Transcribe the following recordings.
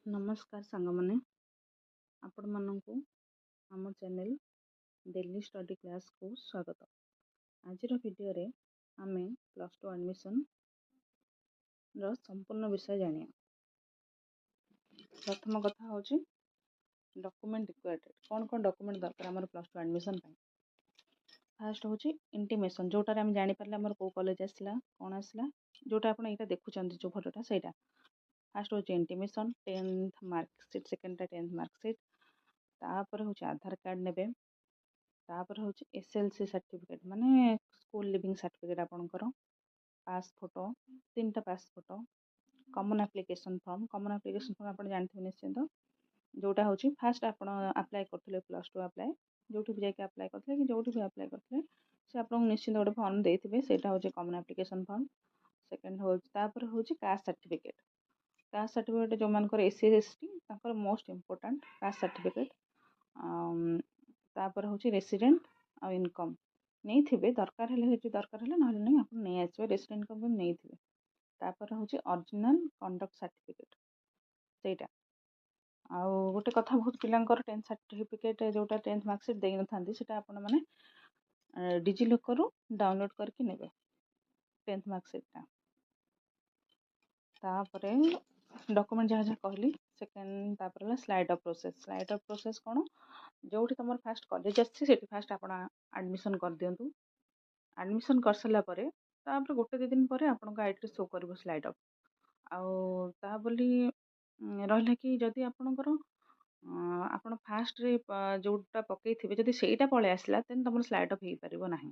ନମସ୍କାର ସାଙ୍ଗମାନେ, ଆପଣମାନଙ୍କୁ ଆମ ଚ୍ୟାନେଲ୍ ଡେଲି ଷ୍ଟଡ଼ି କ୍ଲାସ୍କୁ ସ୍ୱାଗତ। ଆଜିର ଭିଡ଼ିଓରେ ଆମେ +2 ଆଡ଼ମିସନ୍ର ସମ୍ପୂର୍ଣ୍ଣ ବିଷୟ ଜାଣିବା। ପ୍ରଥମ କଥା ହେଉଛି ଡକୁମେଣ୍ଟ ରିକ୍ୱାୟାର୍ଡ଼। କ'ଣ କ'ଣ ଡକୁମେଣ୍ଟ ଦରକାର ଆମର +2 ଆଡ଼ମିସନ୍ ପାଇଁ? ଫାଷ୍ଟ ହେଉଛି ଇଣ୍ଟିମେସନ୍, ଯେଉଁଟାରେ ଆମେ ଜାଣିପାରିଲେ ଆମର କେଉଁ କଲେଜ ଆସିଲା, କ'ଣ ଆସିଲା, ଯେଉଁଟା ଆପଣ ଏଇଟା ଦେଖୁଛନ୍ତି, ଯେଉଁ ଫଟୋଟା ସେଇଟା। ଫାଷ୍ଟ ହେଉଛି intimation, 10th marksheet, ସେକେଣ୍ଡଟା 10th marksheet, ତାପରେ ହେଉଛି ଆଧାର କାର୍ଡ଼ ନେବେ, ତାପରେ ହେଉଛି ଏସ୍ ଏଲ୍ ସି ସାର୍ଟିଫିକେଟ୍, ମାନେ ସ୍କୁଲ ଲିଭିଂ ସାର୍ଟିଫିକେଟ୍, ଆପଣଙ୍କର ପାସ୍ ଫଟୋ, ତିନିଟା pass photo, common application form. Common application form ଆପଣ ଜାଣିଥିବେ ନିଶ୍ଚିନ୍ତ, ଯେଉଁଟା ହେଉଛି ଫାଷ୍ଟ ଆପଣ ଆପ୍ଲାଏ କରୁଥିଲେ, +2 ଆପ୍ଲାଏ ଯେଉଁଠି ବି ଯାଇକି ଆପ୍ଲାଏ କରିଥିଲେ କି ଯେଉଁଠି ବି ଆପ୍ଲାଏ କରିଥିଲେ, ସେ ଆପଣଙ୍କୁ ନିଶ୍ଚିନ୍ତ ଗୋଟେ ଫର୍ମ ଦେଇଥିବେ। ସେଇଟା ହେଉଛି କମନ୍ ଆପ୍ଲିକେସନ୍ ଫର୍ମ। ସେକେଣ୍ଡ ହେଉଛି, ତାପରେ ହେଉଛି କାଷ୍ଟ ସାର୍ଟିଫିକେଟ୍। କାଷ୍ଟ ସାର୍ଟିଫିକେଟ୍ ଯେଉଁମାନଙ୍କର ଏସ୍ ସି, ଏସ୍ ଟି, ତାଙ୍କର ମୋଷ୍ଟ ଇମ୍ପୋର୍ଟାଣ୍ଟ କାଷ୍ଟ ସାର୍ଟିଫିକେଟ୍। ତାପରେ ହେଉଛି ରେସିଡେଣ୍ଟ ଆଉ ଇନକମ୍ ନେଇଥିବେ। ଦରକାର ହେଲେ ସେଠି, ଦରକାର ହେଲେ, ନହେଲେ ନାହିଁ, ଆପଣ ନେଇ ଆସିବେ। ରେସିଡେଣ୍ଟ ଇନକମ୍ ନେଇଥିବେ। ତାପରେ ହେଉଛି ଅରିଜିନାଲ୍ କଣ୍ଡକ୍ଟ ସାର୍ଟିଫିକେଟ୍ ସେଇଟା। ଆଉ ଗୋଟେ କଥା, ବହୁତ ପିଲାଙ୍କର 10th certificate, ଯେଉଁଟା 10th marksheet ଦେଇନଥାନ୍ତି, ସେଇଟା ଆପଣମାନେ ଡିଜିଲକର୍ରୁ ଡାଉନଲୋଡ଼୍ କରିକି ନେବେ 10th ମାର୍କସିଟ୍ଟା। ତାପରେ ଡକୁମେଣ୍ଟ ଯାହା ଯାହା କହିଲି ସେକେଣ୍ଡ। ତାପରେ ହେଲା slide up process. Slide up process କ'ଣ? ଯେଉଁଠି ତୁମର ଫାଷ୍ଟ କଲେଜ ଆସିଛି, ସେଠି ଫାଷ୍ଟ ଆପଣ ଆଡ଼ମିସନ୍ କରିଦିଅନ୍ତୁ। ଆଡ଼ମିସନ୍ କରିସାରିଲା ପରେ ତାପରେ ଗୋଟେ ଦୁଇ ଦିନ ପରେ ଆପଣଙ୍କ ଆଇଡ଼ିରେ ଶୋ କରିବ ସ୍ଲାଇଡ୍ ଅପ୍। ଆଉ ତା ବୋଲି ରହିଲା କି ଯଦି ଆପଣଙ୍କର ଆପଣ ଫାଷ୍ଟରେ ଯେଉଁଟା ପକାଇଥିବେ, ଯଦି ସେଇଟା ପଳେଇ ଆସିଲା, ଦେନ୍ ତୁମର ସ୍ଲାଇଡ୍ ଅପ୍ ହେଇପାରିବ ନାହିଁ।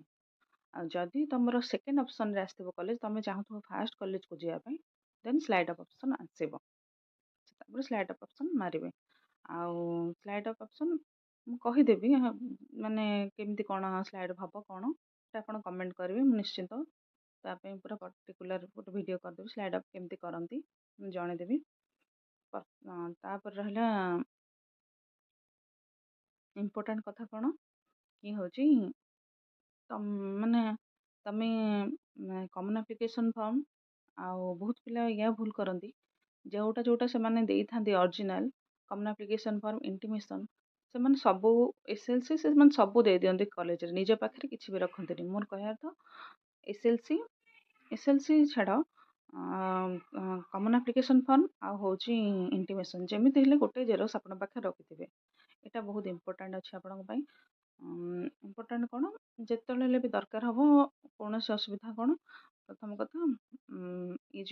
ଆଉ ଯଦି ତୁମର ସେକେଣ୍ଡ ଅପସନ୍ରେ ଆସିଥିବ କଲେଜ, ତୁମେ ଚାହୁଁଥିବ ଫାଷ୍ଟ କଲେଜକୁ ଯିବା ପାଇଁ, ଦେନ୍ ସ୍ଲାଇଡ୍ ଅପ୍ ଅପସନ୍ ଆସିବ। ତାପରେ ସ୍ଲାଇଡ୍ ଅପ୍ ଅପସନ୍ ମାରିବେ। ଆଉ ସ୍ଲାଇଡ୍ ଅପ୍ ଅପସନ୍ ମୁଁ କହିଦେବି, ମାନେ କେମିତି କ'ଣ ସ୍ଲାଇଡ୍ ହେବ କ'ଣ, ସେଟା ଆପଣ କମେଣ୍ଟ କରିବେ। ମୁଁ ନିଶ୍ଚିନ୍ତ ତା ପାଇଁ ପୁରା ପର୍ଟିକୁଲାର ଗୋଟେ ଭିଡ଼ିଓ କରିଦେବି। ସ୍ଲାଇଡ୍ ଅପ୍ କେମିତି କରନ୍ତି ମୁଁ ଜଣେଇଦେବି। ତାପରେ ରହିଲା ଇମ୍ପୋର୍ଟାଣ୍ଟ କଥା କ'ଣ କି ହେଉଛି ମାନେ ତୁମେ କମନ୍ ଆପ୍ଲିକେସନ୍ ଫର୍ମ, ଆଉ ବହୁତ ପିଲା ଏଇଆ ଭୁଲ କରନ୍ତି, ଯେଉଁଟା ଯେଉଁଟା ସେମାନେ ଦେଇଥାନ୍ତି, original common application form, intimation, ସେମାନେ ସବୁ ଏସ୍ ଏଲ୍ ସି, ସେମାନେ ସବୁ ଦେଇଦିଅନ୍ତି କଲେଜରେ, ନିଜ ପାଖରେ କିଛି ବି ରଖନ୍ତିନି। ମୋର କହିବା ଅର୍ଥ S L C, S L C ଛାଡ଼, କମନ୍ ଆପ୍ଲିକେସନ୍ ଫର୍ମ ଆଉ ହେଉଛି ଇଣ୍ଟିମେସନ୍, ଯେମିତି ହେଲେ ଗୋଟେ ଜେରକ୍ସ ଆପଣଙ୍କ ପାଖରେ ରଖିଥିବେ। ଏଇଟା ବହୁତ ଇମ୍ପୋର୍ଟାଣ୍ଟ ଅଛି ଆପଣଙ୍କ ପାଇଁ। ଇମ୍ପୋର୍ଟାଣ୍ଟ କ'ଣ? ଯେତେବେଳେ ହେଲେ ବି ଦରକାର ହେବ, କୌଣସି ଅସୁବିଧା କ'ଣ। ପ୍ରଥମ କଥା ଏ ଯେଉଁ